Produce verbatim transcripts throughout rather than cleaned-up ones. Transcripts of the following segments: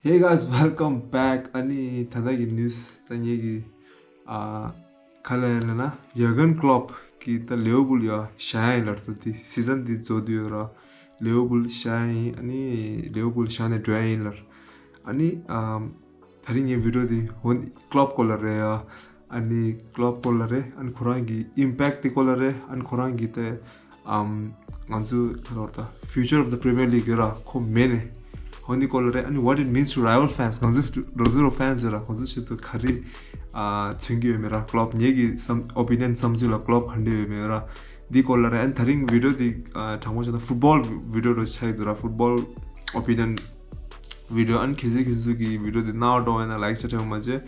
Hey guys, welcome back. ཨ་ནི་ད་ལྟ་གི་ནིའུ་སི་ད་ངེད་ཀྱི་ཨ་ག་རེ་ལབ་ན་ཡོར་གན་ཀློབ་ཀྱིས་ད་ལེ་ཝར་པུལ་ཡ་བཞག་ཡ་ཡིན་ལབ་རེད། ད་དེ་སི་ཛན་འདི་རྫོགས་དུས་ཡོད་ར། ལེ་ཝར་པུལ་བཞག་ཡ་ཡིན། ཨ་ནི་ལེ་ཝར་པུལ་བཞག་ནས་འགྲོ་ཡ་ཡིན་ལབ། ཨ་ནི་ཨམ་ད་རིང་ངའི་བི་ཌིའོ་འདི་འོ་ནི་ཀློབ་སྐོར་ལ་རེད་ཡ། ཨ་ནི་ཀློབ་སྐོར་ལ་རེད། ཨ་ནི་ཁོ་རང་གི་ཨིམ་པེག་ཊི་དེ་སྐོར་ལ་རེད། ཨ་ནི་ཁོ་རང་གི་ད་ཨམ་ང་ཚོ་ག་རེ་ལབ་ད་ཕིའུ་ཅར་ཨོཕ་ད་པི་རི་མི་ཡར་ལིག་ཡོད་ར་ཁོ་མེད་ནས་འོ་ནི་སྐོར་ལ་རེད། ཨ་ནི་what it means to rival fans ང་ཚོ་རོ་ཛེ་རོ་ཕེན་སི་ཡོད་ར་ཁོ་ཚོ་ཆེད་དུ་ག་རེ་ཨ་མཚོན་གྱི་ཡོད་མེད་ར། ཀློབ་ངེད་ཀྱི་བསམ་ཨོ་པི་ནི་ཡན་བསམ་ཚུལ་ལ་ཀློབ་ག་འདྲ་ཡོད་མེད་ར་འདི་སྐོར་ལ་རེད། ཨ་ནི་ད་རིང་བི་ཌིའོ་འདི་ཨ་དྲང་པོ་བྱས་ན་ཕུཊ་བོལ་བི་ཌིའོ་རུ་ཆགས་ཀྱི་འདུག་ར། ཕུཊ་བོལ་ཨོ་པི་ནི་ཡན་བི་ཌིའོ། ཨ་ནི་གལ་སྲིད་ཁྱོད་ཚོ་གི་བི་ཌིའོ་འདི་རྣ་བར་འགྲོ་བ་ཡིན་ན་ལའིག་ཆ་ཕྲན་བུ་མ་བྱེད།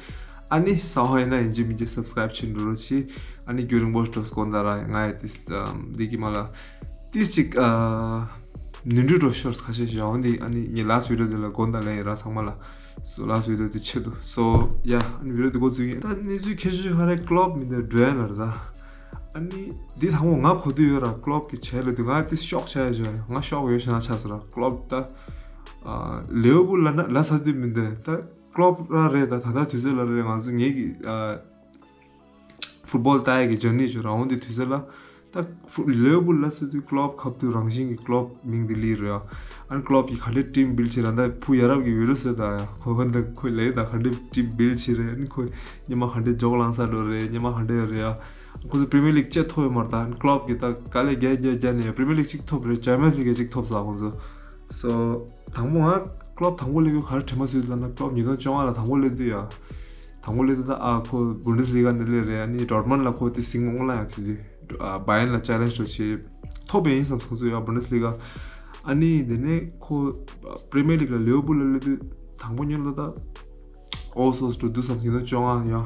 ཨ་ནི་གསར་པ་ཡིན་ན་ཡིན་གཅིག་མིན་གཅིག་སབ་སི་ཀ་རའིབ་བྱེད་འགྲོ་རོགས་གྱིས། ཨ་ནི་རྒྱུན་རིང་པོ་འགྲོ་དགོངས་དག་ར། ང་ཡི་ཏིས་འདི་གི་མ་ལ་ཏིས་ཅིག་ཨ་ནོར་འཁྲུལ་འགྲོ་ཤོར་ཁ་ཤས་ཤིག་ཡོང་འདི། ཨ་ནི་ངའི་ལཱ་སི་ཊི་བི་ཌིའོ་འདི་ལ་དགོངས་དག་ལན་ཡིན་ར་ཚང་མ་ལ། སོ་ལཱ་སི་ཊི་བི་ཌིའོ་འདི་ཆེད་དུ་སོ་ཡ། ཨ་ནི་བི་ཌིའོ་འདི་འགོ་འཛུགས་ཡིན། ད་གནས་ཚུལ་ཁྱད་ཆོས་ཤིག་ཧ་རེ་ཀློབ་མི་འདི་འགྲོ་ཡ་ལ་རེད་ད། ཨ་ནི་འདི་དང་པོ་ང་གོ་དུས་ཡོད་ར། ཀློབ་ཀྱི་བྱས་ལ་དུས་ང་ཏིས་ཤོག་བྱས་ཡོད། ང་ཤོག་ཡོད་བྱས་ན་ཆགས་སོང་ར། ཀློབ་ད་ཨ་ལེ་ཝར་པུལ་ལ་ན་ལ་ས་དུས་མི་འདི་ད་ཀློབ་རང་རེད། ད་ད་ལྟ་དུས་ཚོད་ལ་རེད། ང་ཚོ་ངེད་ཀྱི་ཨ་ཕུཊ་བོལ་ལྟ་ཡ་གི་ཇར་ནི་ཅིག་ཡོད་ར། འོ་འདི་དུས་ཚོད་ལ་ད་ཕུ་ལེ་ཝར་པུལ་ལ་སོ་དུས་ཀློབ་ཁ་ཐུག་རང་བཞིན་གྱི་ཀློབ་མིང་འདི་ལི་རེད་ཡ། ཨ་ནི་ཀློབ་ཀྱིས་ག་འདྲ་ཊིམ་བིལ་བྱེད་ར། ད་བུ་ཡ་རབས་ཀྱི་བི་ཌིའོ་བཟོས་ད་ཡ། ཁོ་ཁོ་འདི་ཁོས་ལས་ད་ག་འདྲ་ཊིམ་བིལ་བྱེད་རེད། ཨ་ནི་ཁོས་ཉི་མ་ག་འདྲ་ཇོག་ལངས་ས་འགྲོ་རེད། ཉི་མ་ག་འདྲ་ཡོད་རེད་ཡ། ཁོ་ཚོ་པི་རི་མི་ཡར་ལིག་ཅིག་ཐོབ་ཡོད་མ་རེད། ད་ཀློབ་ཀྱིས་ད་དཀའ་ལས་རྒྱག་རྒྱག་རྒྱག་ནས་པི་རི་མི་ཡར་ལིག་ཅིག་ཐོབ་རེད། ཅེམ་པི་ཡོན་སི་ལིག་ཅིག་ཐོབ་ས་ཁོ་ཚོ། སོ་དང་པོ་ང་ཀློབ་དང་པོ་སླེབས་དུས་ག་རེ་དྲན་པ་གསོས་འདུག་ལབ་ན། ཀློབ་ཉིས་སྟོང་བཅོ་ལྔ་ལ་དང་པོ་སླེབས་དུས་ཡ། དང་པོ་སླེབས་དུས་ད་ཨ་ཁོ་བུན་ཌེ་སི་ལི་ག་ནས་སླེབས་རེད། ཨ་ནི་ཌོར་ཊ་མུན་ལ་ཁོ་དེ་སིང་མོ་ལ་ཡང་ཚུད་དུས་ཨ་བ་ཡན་ལ་ཅེ་ལེན་ཇི་འགྲོ་བྱེད་ཐོབ་པ་ཡིན་བསམ་སོང་ཚུལ་ཡ་བུན་ཌེ་སི་ལི་ག། ཨ་ནི་དེ་ནས་ཁོ་པི་རི་མི་ཡར་ལིག་ལ་ལེ་ཝར་པུལ་ལ་སླེབས་དུས་དང་པོ་ཉིད་ལ་ད་ཨོ་སོ་སོ་འགྲོ་དུས་བསམ་ཉིས་སྟོང་བཅོ་ལྔ་ཡ།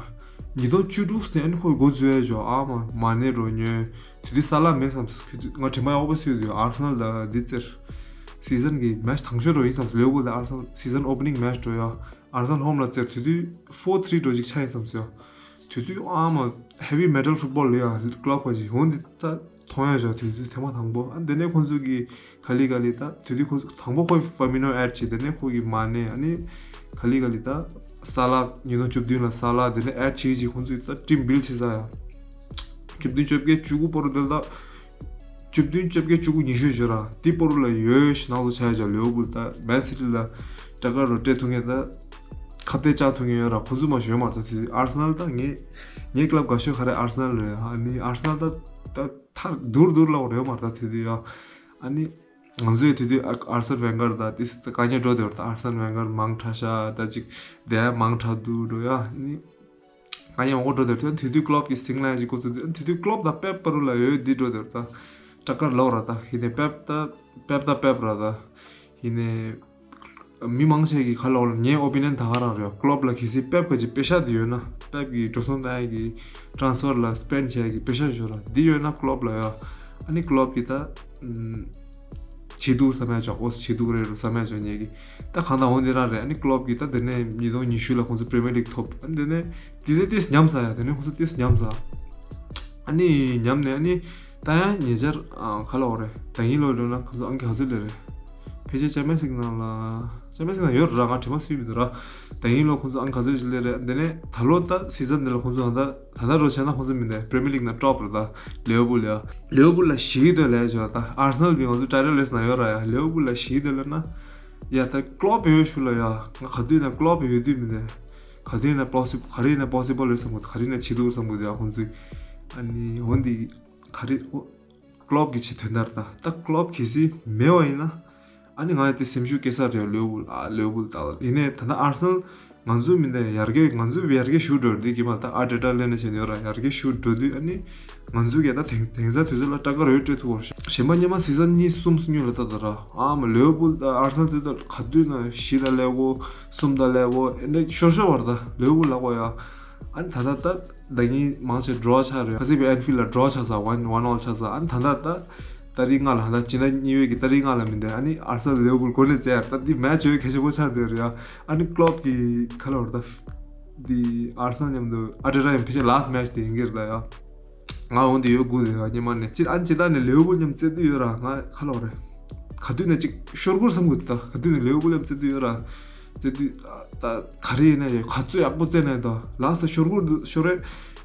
ཉིས་སྟོང་བཅུ་དྲུག་ནས་ཨ་ནི་ཁོས་འགོ་འཛུགས་ཡ་ཇོ་ཨ་མ་མ་ནེ་རོ་ཉོས། དེ་དུས་ས་ལ་མེད་བསམ་སོང་། ཁོ་དུས་ང་དྲན་པ་ཡག་པོ་གསོས་དུས་ཨར་སེ་ནལ་ད་འདི་རྩེར་སི་ཛན་གི་མེ་ཆི་དང་ཤོས་འགྲོ་ཡིན་བསམ་སོང་། ལེ་ཝར་པུལ་ད་ཨར་སེ་ནལ་སི་ཛན་ཨོ་པ་ནིང་མེ་ཆི་འགྲོ་ཡ། ཨར་སེ་ནལ་ཧོམ་ལ་རྩེར་དེ་དུས་ཕོར་ཐི་རི་འགྲོ་ཅིག་ཆགས་ཡིན་བསམ་སོང་། དེ་དུས་ཨ་མ་ཧེ་བི་མེ་ཊལ་ཕུཊ་བོལ་ལ་ཡ་ཀློབ་པ་ཅིག་འོ་འདི་ད་མཐོང་ཡ་ཞོག་དེ་དུས་ཐེངས་མ་དང་པོ། ཨ་དེ་ནས་ཁོང་ཚོ་གི་ག་ལེ་ག་ལེ་ད་དེ་དུས་ཁོ་དང་པོ་ཁོས་ཕ་མི་ནོ་ཨེཌ་བྱས། དེ་ནས་ཁོ་གི་མ་ནེ། ཨ་ནི་ག་ལེ་ག་ལེ་ད་ས་ལ་ཉིས་སྟོང་བཅུ་བདུན་ལ་ས་ལ། དེ་ནས་ཨེཌ་བྱས་བྱས་ཁོང་ཚོས་ད་ཊིམ་བིལ་བྱས་ས་ཡ། བཅུ་བདུན་བཅོ་བརྒྱད་བཅུ་དགུ་བར་དུ་དེ་ལ་ད་བཅུ་བདུན་བཅོ་བརྒྱད་བཅུ་དགུ་ཉི་ཤུ་ཞོ་ར་དེ་བར་དུ་ལ་ཡོད་ཤི་ནང་ལོ་ཆ་ཡ་ཇ་ལེ་ཝར་པུལ་ད་མེན་སི་ཊི་ལ་ཀྲག་ཀར་རོ་སྤྲད་ཐུབ་མཁན་ད་ཁ་གཏད་བཅག་ཐུབ་མཁན་ཡོད་ར། ཁོ་ཚོ་མ་ཞོ་མ་ད་དེ་ཨར་སེ་ནལ་ད་ངའི་ངའི་ཀློབ་དགའ་ཤོས་ག་རེ་ཨར་སེ་ནལ་རེད། ཨ་ནི་ཨར་སེ་ནལ་ད་ད་ཐར་དུར་དུར་ལ་རེད་མ་ད་དེ་དུས་ཡ། ཨ་ནི་ང་ཚོའི་དེ་དུས་ཨ་ཨར་སེ་ཝེང་གར་ད་ཏིས་ད་དཀའ་ངལ་འགྲོ་དེ་བར་ད་ཨར་སེ་ཝེང་གར་མང་དྲགས་ཤག་ད་ཅིག་དེ་མང་དྲགས་འདུག་འགྲོ་ཡ། ཨ་ནི་དཀའ་ངལ་མང་པོ་འགྲོ་དེ་བར་དེ་དུས་ཀློབ་ཀྱི་སིང་ལན་ཅིག་འགོ་ཚུགས་དུས་དེ་དུས་ཀློབ་ད་པེབ་བར་དུ་ལ་ཡོད་འདི་འགྲོ་དེ་བར་ད་ཀྲག་ཀར་ལོག་ར། ད་ཡིན་ནའི་པེབ་ད་པེབ་ད་པེབ་ར་ད་ཡིན་ནའི། མི་མང་ཆེ་གི་ཁ་ལོག་ལ་ངའི་ཨོ་པི་ནི་ཡན་ད་ག་རང་རེད། ཀློབ་ལ་གལ་སྲིད་པེབ་ག་ཅིག་པེ་ཤ་དེ་ཡོད་ན། པེབ་ཀྱི་འགྲོ་སོང་བཏང་ཡ་གི་ཊ་རན་སི་ཕར་ལ་སི་པེན་ཌི་བྱེད་ཡ་གི་པེ་ཤ་ཞོ་ར་འདི་ཡོད་ན་ཀློབ་ལ་ཡ། ཨ་ནི་ཀློབ་ཀྱི་ད་ཨམ་བྱེད་འདུག་བསམ་ཡ་ཅོག་ཨོ་བྱེད་འདུག་རེད་རུ་བསམ་ཡ་ཅོག་ངེད་ཀྱི་ད་གང་ལྟར་འོང་འདི་རང་རེད། ཨ་ནི་ཀློབ་ཀྱི་ད་དེ་ནས་ཉིས་སྟོང་ཉི་ཤུ་ལ་ཁོང་ཚོ་པི་རི་མི་ཡར་ལིག་ཐོབ། ཨ་ནི་དེ་ནས་དེ་ནས་ཏིས་ཉམས་ས་ཡ། དེ་ནས་ཁོང་ཚོ་ཏིས་ཉམས་ས། ཨ་ནི་ཉམས་ནས་ཨ་ནི་ད་ཡང་ཉེ་ཆར་ཨ་ག་ལ་འོ་རེད། ད་ཡིན་ལོ་ལོ་ན་ཁོང་ཚོ་ཨང་ཀི་ག་ཚོད་སླེབས་རེད། ཕལ་ཆེར་ཅེམ་པི་ཡོན་སི་ལིག་ནང་ལ་ཅེམ་པི་ཡོན་སི་ལིག་ནང་ཡོད་ར། ང་དྲན་པ་སུས་མི་འདུག་ར། ད་ཡིན་ལོ་ཁོང་ཚོ་ཨང་ཀི་ག་ཚོད་ཅིག་སླེབས་རེད། དེ་ནས་ད་ལོ་ད་སི་ཛན་འདི་ལ་ཁོང་ཚོ་ད་ད་ལྟ་རོ་བྱས་ན་ཁོང་ཚོ་མི་འདུག་པི་རི་མི་ཡར་ལིག་ནང་ཊོབ་རེད། ད་ལེ་ཝར་པུལ་ཡ། ལེ་ཝར་པུལ་ལ་ཞིག་དོ་ལས་བྱོས། ད་ཨར་སེ་ནལ་བི་ང་ཚོ་ཊའི་ཊལ་རེ་སི་ནང་ཡོད་ར་ཡ། ལེ་ཝར་པུལ་ལ་ཞིག་དོ་ལས་ན་ཡ། ད་ཀློབ་ཡོད་ཤུ་ལ་ཡ། ང་ག་དུས་ན་ཀློབ་ཡོད་དུས་མི་འདུག་ག་དུས་ན་པོ་སི་ག་རེ་ཡིན་ན་པོ་སི་བལ་རེད་བསམ་གི་འདུག་ག་རེ་ཡིན་ན་བྱེད་འདུག་བསམ་གི་འདུག་ཡ། ཁོང་ཚོས་ཨ་ནི་འོ་འདི་ག་རེ་ཨོ། ཀློབ་ཀྱི་ཆེད་དོན་ལྟར་ད་ད་ཀློབ་གལ་སྲིད་མེད་པ་ཡིན་ན། ཨ་ནི་ང་ཡི་དེ་སེམས་ཤུགས་སྐྱེ་ས་རེད། ལེ་ཝར་པུལ་ཨ་ལེ་ཝར་པུལ་ད་ཡིན་ནའི་ད་ལྟ་ཨར་སེ་ནལ་ང་ཚོའི་མི་འདི་ཡར་རྒྱས་ང་ཚོའི་ཡར་རྒྱས་ཞུ་འགྲོ་འདི་གི་མ་ད་ཨ་ཌེ་ཊ་ལེན་ནས་བྱས་ནས་ཡོད་ར། ཡར་རྒྱས་ཞུ་འགྲོ་དུས་ཨ་ནི་ང་ཚོའི་གི་ད་དེང་དེང་སང་དུས་ཚོད་ལ་ཀྲག་ཀར་ཡོད་སྤྲད་ཐུབ་པ་རེད། གཞན་པ་སྔོན་མ་སི་ཛན་གཉིས་གསུམ་སྔོན་ལ་ད་ད་ར་ཨ་མ་ལེ་ཝར་པུལ་ད་ཨར་སེ་ནལ་དུས་ད་ག་དུས་ན་བཞི་ད་ལེ་ཝར་གསུམ་ད་ལེ་ཝར་ཨེ་འདྲ་ཤོར་ཤོར་བར་ད་ལེ་ཝར་པུལ་ལག་པ་ཡ། ཨ་ནི་ད་ད་ད། ད་གིན་མང་ཆེ་ཌོ་རོ་ཆགས་རེད། ཁ་སང་བའི་ཨེན་ཕིལ་ལ་ཌོ་རོ་ཆགས་ས་ཝན་ཝན་ཨོལ་ཆགས་ས། ཨ་ནི་ད་ལྟ་ད་ཏ་རིག་ལྔ་ལ་ད་ཕྱི་ཟླ་གཉིས་པའི་གི་ཏ་རིག་ལྔ་ལ་མི་འདུག་ཨ་ནི་ཨར་སེ་ནལ་ལེ་ཝར་པུལ་གོ་ནས་རྩེ་ཡ། ད་འདི་མེ་ཆི་ཡོད་གལ་ཆེན་པོ་ཆགས་བསྡད་རེད་ཡ། ཨ་ནི་ཀློབ་ཀྱི་ཁ་ལོ་ར་ད་འདི་ཨར་སེ་ནལ་མཉམ་དུ་ཨ་ཏེ་ཊ་ཡང་ཕལ་ཆེར་ལཱ་སི་ཊི་མེ་ཆི་དེ་ཡིན་གྱི་རེད་ད་ཡ། ང་འོང་དུ་ཡོད་དགོས་རེད་ཡ་སྔོན་མ་ནས། ཅི་ཨ་ནི་ཅི་ད་ནས་ལེ་ཝར་པུལ་མཉམ་རྩེ་དུས་ཡོད་ར། ང་ཁ་ལོ་རེད། ག་དུས་ནས་ཅིག་ཤོར་གོ་བསམ་གི་འདུག་ད་ག་དུས་ནས་ལེ་ཝར་པུལ་མཉམ་རྩེ་དུས་ཡོད་ར། རྩེ་དུས་ད་ག་རེ་ཡིན་ན་ཡོད་ག་ཚོད་ཡག་པོ་རྩེ་ནས་ད་ལ་ས་ཤོར་གུར་ཤོར་རེ་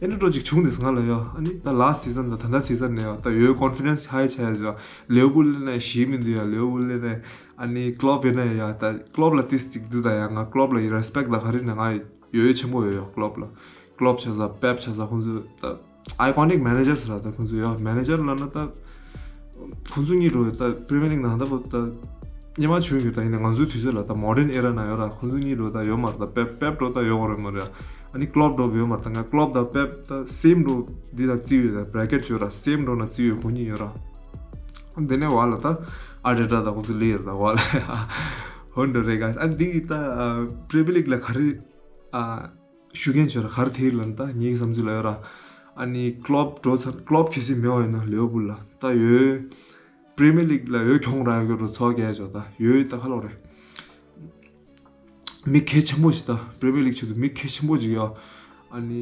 ཨེ་འདྲ་འགྲོ་ཅིག་བྱུང་དེ་ང་ལ་ཡོད། ཨ་ནི་ད་ལ་སི་ཟན་ད་ད་ལྟ་སི་ཟན་ནས་ཡོད་ད་ཡོད་ཀོན་ཕི་ཌེན་སི་ཧའི་ཆགས་ཡོད། ལེའུ་པུལ་ནས་ཞིག་མི་འདུག་ཡ། ལེའུ་པུལ་ནས་ཨ་ནི་ཀློབ་ཡིན་ན་ཡ་ད་ཀློབ་ལ་ཏིས་ཅིག་འདུག་ད་ཡ། ང་ཀློབ་ལ་རེ་སི་པེག་ད་ག་རེ་ནས་ང་ཡོད་ཡོད་ཆེན་པོ་ཡོད་ཡ། ཀློབ་ལ་ཀློབ་ཆ་ས་པེབ་ཆ་ས་ཁོང་ཚོ་ད། iconic managers ར་ད་ཁོང་ཚོ་ཡོད། མེ་ནེ་ཇར་ལབ་ན་ད་ཁོང་ཚོ་གཉིས་འགྲོ་ད་པི་རི་མི་ཡར་ལིག་ནང་ད་པོ་ད་སྙེ་མ་བྱུང་ཡོད། ད་ཡིན་ན་ང་ཚོའི་དུས་ཚོད་ལ་ད་མོ་ཌན་ཨེ་ར་ནང་ཡོད་ར། ཁོང་ཚོ་གཉིས་འགྲོ་ད་ཡོད་མ་རེད། ད་པེབ་པེབ་འགྲོ་ད་ཡོད་རེད་མ་རེད། ཨ་ནི་ཀློབ་འགྲོ་ཡོད་མ་རེད། ད་ང་ཀློབ་ད་པེབ་ད་སེམ་འགྲོ་འདི་ད་རྩི་ཡོད། ད་བྷི་རེ་ཀེཊ་ཡོད་ར། སེམ་འགྲོ་ན་རྩི་ཡོད་ཁོང་གཉིས་ཡོད་ར། འདི་ནས་བ་ལ་ད་ཨར་ཏེ་ཊ་ད་ཁོང་ཚོ་ལི་ཡོད་ད་བ་ལ་ཧོན་འགྲོ་རེད་ག་ཨ་འདི་གི་ད་པི་རི་མི་ཡར་ལིག་ལ་ག་རེ་ཨ། ཤུགས་རྐྱེན་ཆེ་ར་ག་རེ་ཐེབས་ལབ་ན་ད་ངའི་བསམ་ཚུལ་ལ་ཡོད་ར། ཨ་ནི་ཀློབ་འགྲོ་ཚར། ཀློབ་གལ་སྲིད་མེད་པ་ཡིན་ན་ལེའུ་པུལ་ལ་ད་ཡོད། པི་རི་མི་ཡར་ལིག་ལ་ཡོད་གྱོང་རག་ཡོད་འགྲོ་ཚོགས་རྒྱག་ཆོག་ད་ཡོད་ད་ག་ལོག་རེད། མི་གལ་ཆེན་པོ་ཞིག་ད་པི་རི་མི་ཡར་ལིག་ཆེད་དུ་མི་གལ་ཆེན་པོ་ཞིག་ཡོད། ཨ་ནི་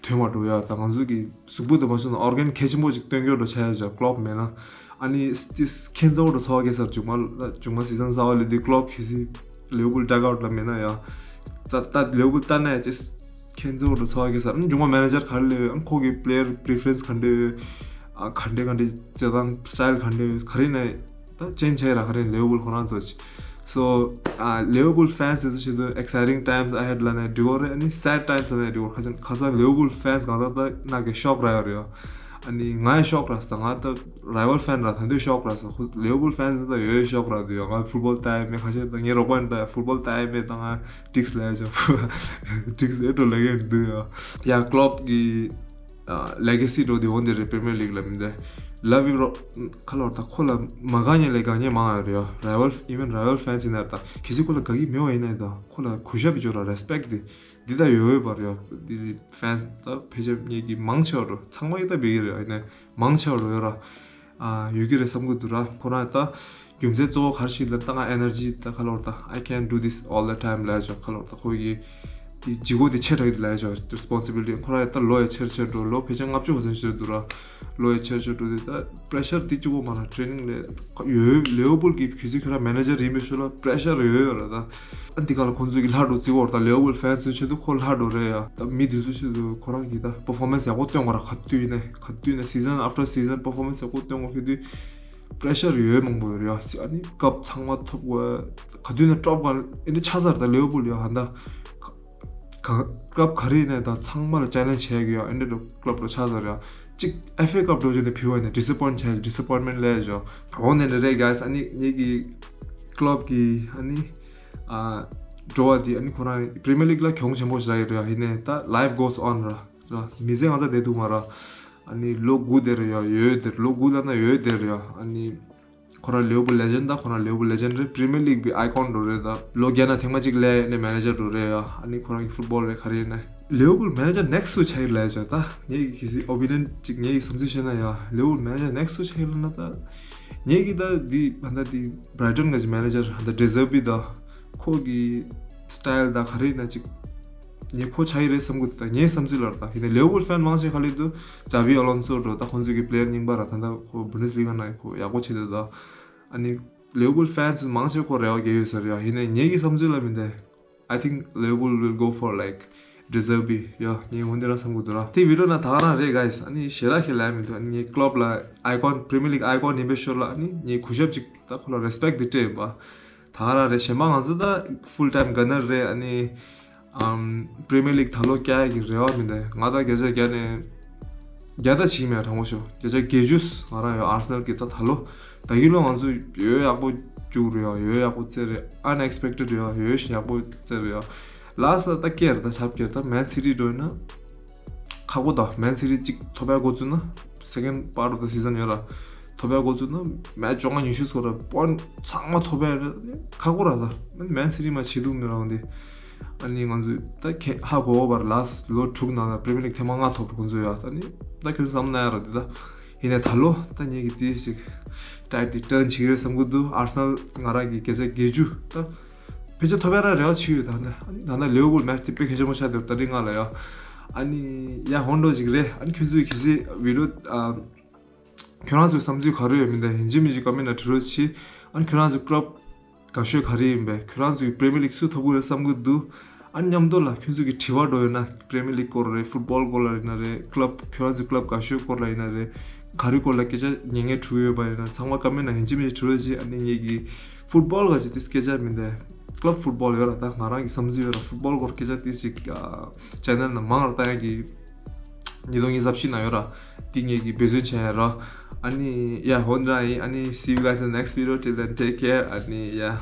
ཐོན་པ་འགྲོ་ཡ་ད་ང་ཚོ་གི་གཟུགས་པོ་དུ་མ་སོང་ན་ཨོར་གན་གལ་ཆེན་པོ་ཞིག་སྟོན་རྒྱུ་འགྲོ་ཆ་ཡ་ཆོག་ཀློབ་མེད་ན། ཨ་ནི་ཏིས་ཁྱེད་ཚོ་འགྲོ་ཚོགས་རྒྱག་ས་མཇུག་མ་མཇུག་མ་སི་ཟན་གསར་པ་ལས་དུས་ཀློབ་གལ་སྲིད་ལེའུ་པུལ་ཌག་ཨའུཊ་ལ་མེད་ན་ཡ། ད་ད་ལེའུ་པུལ་ལྟ་ན་ཡ་ཅེས་ཁྱེད་ཚོ་འགྲོ་ཚོགས་ཀྱི་ས་ཉུང་བ་མེ་ནེ་ཇར་ག་རེ་ལས་ཨང་ཁོ་གི་པི་ལེ་ཡར་པི་རི་ཕེ་རེན་སི་ག་འདྲ་ཡོད། ཨ་ག་འདྲ་ག་འདྲ་རྩེད་ཐང་སི་ཊའིལ་ག་འདྲ་ཡོད་ག་རེ་ནས་ད་ཅན་ཆེ་ར་ག་རེ་ལེའུ་པུལ་ཁོ་རང་ཚོ་ཅི། སོ་ཨ་ལེའུ་པུལ་ཕེན་སི་ཚོ་ཆེད་དུ་exciting times ahead ལ་ནས་འགྲིག་གོ་རེད། ཨ་ནི་སེཌ་ཊའིམ་སི་ལ་ནས་འགྲིག་གོ་ཁ་སང་ཁ་སང་ལེའུ་པུལ་ཕེན་སི་གང་ལྟར་ད་ན་གི་ཤོག་ར་ཡོད་རེད། ཨ་ནི་ང་ཡི་ཤོག་ར་ས་ང་ད་རའི་ཝལ་ཕེན་ར་ད་འདུག་ཤོག་ར་ས་ཁོ་ལེའུ་པུལ་ཕེན་སི་ད་ཡོད་ཤོག་ར་འདུག་ཡ། ང་ཕུཊ་བོལ་ལྟ་ཡ་མེད་ཁ་ཤས་ད་ངའི་རོགས་པ་ཡིན་ད་ཕུཊ་བོལ་ལྟ་ཡ་མེད་ད་ང་ཀྲིག་སི་ལ་ཡ་ཅོ་ཀྲིག་སི་ཨེ་ཏོ་ལ་ཡ་འདུག་ཡ། ཡ་ཀློབ་གི་ལེ་གེ་སི་འགྲོ་དེ་འོང་དེ་རེད། པི་རི་མི་ཡར་ལིག་ལ་མི་འདུག་ལ་བི་རོ་ཁ་ལོར་ད་ཁོ་ལ་མ་དགའ་མཁན་ལས་དགའ་མཁན་མང་ཡོད་རེད་ཡ། རའི་ཝལ་ཨི་ཝན་རའི་ཝལ་ཕེན་སི་ཡིན་ན་ད་གལ་སྲིད་ཁོ་ལ་དགའ་གི་མེད་པ་ཡིན་ན་ད་ཁོ་ལ་གུས་ཞབས་ཅོ་ར་རེ་སི་པེག་དེ་འདི་ད་ཡོད་ཡོད་པ་རེད་ཡ། འདི་ཕེན་སི་ད་ཕལ་ཆེར་ངེད་ཀྱི་མང་ཆེ་བ་འགྲོ་ཚང་མ་ཡི་ད་བེ་གི་རེད་ཡ། ཡིན་ན་མང་ཆེ་བ་འགྲོ་ཡོད་ར། ཨ་ཡོད་ཀྱི་རེད་བསམ་གི་འདུག་ར། ཁོ་རང་ད་རྒྱུ་མཚན་གཙོ་བོ་ག་རེ་ཞིག་ལ་ད་ང་ཨེ་ནར་ཇི་ད་ཁ་ལོར་ད་I can't do this all the time ལབ་ཡ་ཆོག་ཁ་ལོར་ད་ཁོ་གི་དེ་ལྗིད་ཁོག་དེ་ཆེ་དྲགས་ཀྱི་ལབ་ཡ་ཆོག་རེ་སི་པོན་སི་བི་ལི་ཊི་ཁོ་རང་ཡ་ད་ལོ་ཡ་ཆེར་ཆེར་འགྲོ་ལོ་ཕལ་ཆེར་ལྔ་བཅུ་ཧོ་ཚན་ཆེར་འདུག་ར། ལོ་ཡ་ཆེར་ཆེར་འགྲོ་དེ་ད་པི་རེ་ཤར་དེ་གཅིག་པོ་མ་ར་ཊེ་ནིང་ལས་ཡོད་ལེའུ་པུལ་གི་གུས་སི་ཁྱོད་རང་མེ་ནེ་ཇར་ཡིན་པའི་ཤུལ་ལ་པི་རེ་ཤར་ཡོད་ཡོད་ར་ད། ཨ་འདི་ག་ལ་ཁོང་ཚོས་ཀྱི་ལྷག་འགྲོ་བརྩི་གོ་ར་ད་ལེའུ་པུལ་ཕེན་སི་ཚོའི་ཆེད་དུ་ཁོ་ལྷག་འགྲོ་རེད་ཡ། ད་མི་འདི་ཚོའི་ཆེད་དུ་ཁོ་རང་གི་ད་པར་ཕོར་མན་སི་ཡག་པོ་སྟོན་གོ་ར་ག་དུས་ཡིན་ནའི་ག་དུས་ཡིན་ནའི་season after season performance ཡག་པོ་སྟོན་གོ་ཁེ་དུས་པི་རེ་ཤར་ཡོད་མང་པོ་ཡོད་རེད་ཡ། ཨ་ནི་ཀབ་ཚང་མ་ཐོབ་གོ་ག་དུས་ནས་ཀྲོབ་ག་ཨེ་འདྲ་ཆགས་ཚར་ད་ལེའུ་པུལ་ཡ་ཧ་ད་ཀབ་ག་རེ་ཡིན་ནའི་ད་ཚང་མ་ལ་ཅེ་ལེན་ཇི་བྱེད་ཀྱི་ཡ། ཨེ་འདྲ་ཀློབ་འགྲོ་ཆགས་ཚར་ཡ། གཅིག་ཨེཕ་ཨེ་ཀབ་འགྲོ་བྱས་ནས་བུད་པ་ཡིན་ནའི་ཌི་སི་ཨེ་པོན་ཊི་བྱས་ཌི་སི་ཨེ་པོན་ཊི་མེན་ཊི་ལས་ཡ་འོང་ནས་ནས་རེད་ག་ཨ་ནི་ངེད་ཀྱི་ཀློབ་ཀྱི་ཨ་ནི། ཨ་འགྲོ་བ་དེ་ཨ་ནི་ཁོ་རང་པི་རི་མི་ཡར་ལིག་ལ་གྱོང་ཆེན་པོ་ཞིག་རག་ཡོད་རེད་ཡ། ཡིན་ནའི་ད་life goes on ར་ར་མི་ཚེ་ང་ཚ་བསྡད་འདུག་མ་ར། ཨ་ནི་ལོ་དགུ་བསྡད་རེད་ཡ། ཡོད་བསྡད་ལོ་དགུ་ལ་ན་ཡོད་བསྡད་རེད་ཡ། ཨ་ནི་ཁོ་རང་ལེའུ་པུལ་ལེ་ཇེན་ཌི་ད་ཁོ་རང་ལེའུ་པུལ་ལེ་ཇེན་ཌི་རེད། པི་རི་མི་ཡར་ལིག་པི་ཨའི་ཀོན་འགྲོ་རེད། ད་ལོ་བརྒྱ་ན་ཐེངས་མ་གཅིག་ལས་ནས་མེ་ནེ་ཇར་འགྲོ་རེད་ཡ། ཨ་ནི་ཁོ་རང་གི་ཕུཊ་བོལ་རེད་ག་རེ་ཡིན་ནའི་ལེའུ་པུལ་མེ་ནེ་ཇར་ནེག་སི་སུ་ཆགས་ཡོད་ལབ་ཡ་ཆོག་ད་ངེད་ཀྱི་གི་སི་ཨོ་པི་ནན་ཅིག་ངེད་ཀྱི་བསམ་ཚུལ་བཤད་ན་ཡ་ལེའུ་པུལ་མེ་ནེ་ཇར་ནེག་སི་སུ་ཆགས་ཡོད་ལབ་ན་ད། ངེད་ཀྱི་ད་འདི་ཧ་ད་འདི་བྷ་རའི་ཊོན་གི་མེ་ནེ་ཇར་ཧ་ད་ཌེ་ཛར་བི་ད་ཁོ་གི་སི་ཊའིལ་ད་ག་རེ་ཡིན་ན་ཅིག་ངས་ཁོ་ཆགས་ཡི་རེད་བསམ་གི་འདུག་ད་ངའི་བསམ་ཚུལ་ལ་ར། ད་ཡིན་ནའི་ལེའུ་པུལ་ཕེན་མང་ཆེ་ག་ལེ་འདུག་ཇ་བི་ཨ་ལོན་སོ་འགྲོ་ད་ཁོང་ཚོའི་གི་པི་ལེ་ཡར་རྙིང་པ་ར། ད་ད་ཁོ་བུན་ཌེ་སི་ལི་ག་ན་ཁོ་ཡག་པོ་བྱེད་འདུག་ད་ཨ་ནི་ལེའུ་པུལ་ཕེན་སི་མང་ཆེ་ཁོ་རེ་བ་རྒྱག་ཡོད་ས་རེད་ཡ། ཡིན་ནའི་ངེད་ཀྱི་བསམ་ཚུལ་ལ་མིན་ཏེ། I think Liverpool will go for like ཌེ་ཛར་བི་ཡ། ངས་འོན་ཏེ་རང་བསམ་གི་འདུག་ར། དེ་བི་ཌི་ཡོ་ནང་ད་ག་རང་རེད་གཱ་ཡིས། ཨ་ནི་ཞེ་དྲག་ཁྱེད་ལབ་མི་འདུག་ཨ་ནི་ངས་ཀློབ་ལ་ཨའི་ཀོན་པི་རི་མི་ཡར་ལིག་ཨའི་ཀོན་ཡིན་པའི་ཞོར་ལ་ཨ་ནི་ངས་གུས་ཞབས་ཅིག་ད་ཁོ་ལ་རེ་སི་པེག་དེ་སྤྲད་ཡིན་པ། ད་ག་རང་རེད། གཞན་པ་ང་ཚོ་ད་ཕུལ་ཊའིམ་ག་ནར་རེད། ཨ་ནི་ཨམ་པི་རི་མི་ཡར་ལིག་ད་ལོ་བསྐྱལ་ཡ་གི་རེ་བ་མི་འདུག་ང་ད་བརྒྱ་ཆ་བརྒྱ་ནས་བརྒྱ་ད་བྱིས་མེད་དྲང་པོ་ཤོད། བརྒྱ་ཆ་བརྒྱད་ཅུ་ང་རང་ཡོད། ཨར་སི་ནལ་གི་ད་ད་ལོ་ད་གི་ལོ་ང་ཚོ་ཡོད་ཡག་པོ་རྒྱུགས་རེད་ཡ། ཡོད་ཡག་པོ་རྩེ་རེད། ཨན་ཨེག་སི་པེག་ཊེཌ་རེད་ཡ། ཡོད་ཡག་པོ་རྩེ་རེད་ཡ། ལ་སི་ད་ཀེར་ད་ཆབ་ཀེར་ད་མན་སི་ཊི་འགྲོ་ཡིན་ན་ཁག་པོ། ད་མན་སི་ཊི་གཅིག་ཐོབ་པའི་འགོ་བཙུགས་ན་སེ་ཀེན་པར་ཊི་ཨོཕ་ད་སི་ཟན་ཡོད་ར། ཐོབ་པའི་འགོ་བཙུགས་ན་མེ་ཆི་བཅོ་ལྔ་ཉི་ཤུ་སྐོར་ར་པོན་ཊི་ཚང་མ་ཐོབ་པའི་རེད། ཁག་པོ་ར། ད་མན་སི་ཊི་མ་བྱེད་འདུག་མི་ར་འོང་དེ། ཨ་ནི་ང་ཚོས་ད་ཁེ་ཧ་གོ་བ་ར་ལ་སི་ལོ་དྲུག་ནང་ལ་པི་རི་མི་ཡར་ལིག་ཐེངས་མ་ལྔ་ཐོབ་ཁོང་ཚོ་ཡ། ད་ནི་ད་ཁྱོད་བསམ་ན་ཡ་ར་འདི་ད། ཡིན་ནའི་ད་ལོ་ད་ངེད་ཀྱི་དེ་ཞིག་ཊའིཊ་དེ་ཊརན་བྱེད་ཀྱི་རེད་བསམ་གྱི་འདུག་ཨར་སི་ནལ་ང་རང་གི་བརྒྱ་ཆ་བརྒྱད་ཅུ་ད་ཕལ་ཆེར་ཐོབ་ཡ་ར་རེ་བ་བྱེད་ཡོད། ད་ད་ད་ལེའུ་པུལ་མེ་ཆི་དེ་དཔེ་གལ་ཆེན་པོ་ཆགས་འདུག་ད་རིང་ང་ལ་ཡ། ཨ་ནི་ཡ་ཧོན་འགྲོ་ཞིག་རེད། ཨ་ནི་ཁྱོད་ཚོས་གལ་སྲིད་བི་ཌི་ཡོ་ཨ་ཁྱོད་རང་ཚོའི་བསམ་ཚུལ་ག་རེ་ཡོད་མིན་ད་ཡིན་གཅིག་མིན་གཅིག་ཀོ་མེན་ཊི་ནང་བྲིས་རོགས་གྱིས། ཨ་ནི་ཁྱོད་རང་ཚོའི་ཀློབ་ དགའ་ཤོས་ག་རེ་ཡིན་པས། ཁྱོད་རང་ཚོ་གི་Premier League སུ་ཐོབ་ཀྱི་རེད་བསམ་གྱི་འདུག་ཨ་ནི་མཉམ་དུ་ལ་ཁྱོད་ཚོ་གི་དྲི་བ་འགྲོ་ཡོད་ན། Premier League སྐོར་རེད། ཕུཊ་བོལ་སྐོར་ལ་ཡིན་ན་རེད། ཀླབ་ཁྱོད་རང་ཚོའི་ཀླབ་དགའ་ཤོས་སྐོར་ལ་ཡིན་ན་རེད། ག་རེ་སྐོར་ལ་སྐད་ཆ་ཉན་མཁན་འགྲོ་གི་ཡོད་པ་ཡིན་ན། ཚང་མ་ཀོ་མེན་ནང་ཡིན་གཅིག་མིན་གཅིག་འགྲོ་རོགས་གྱིས། ཨ་ནི་ངེད་ཀྱི་ཕུཊ་བོལ་ག་ཅིག་ཏིས་སྐད་ཆ་མིན་ཏེ། ཀླབ་ཕུཊ་བོལ་ཡོད་ར། ད་ང་རང་གི་བསམ་ཚུལ་ཡོད་ར། ཕུཊ་བོལ་སྐོར་སྐད་ཆ་ཏིས་ཅིག་ཨ་ཅེ་ནལ་ནང་མང་ར། ད་ཡང་གི་ཉིས་སྟོང་ཉི་ཤུ་རྩ་བཞི་ནང་ཡོད་ར། འདི་ངེད་ཀྱི་འབད་བརྩོན་བྱས་ཡ་ར། ཨ་ནི་ཡ་འོ་འདྲ་ཡིན། ཨ་ནི་see you guys in the next video. Till then, take care. ཨ་ནི་ཡ།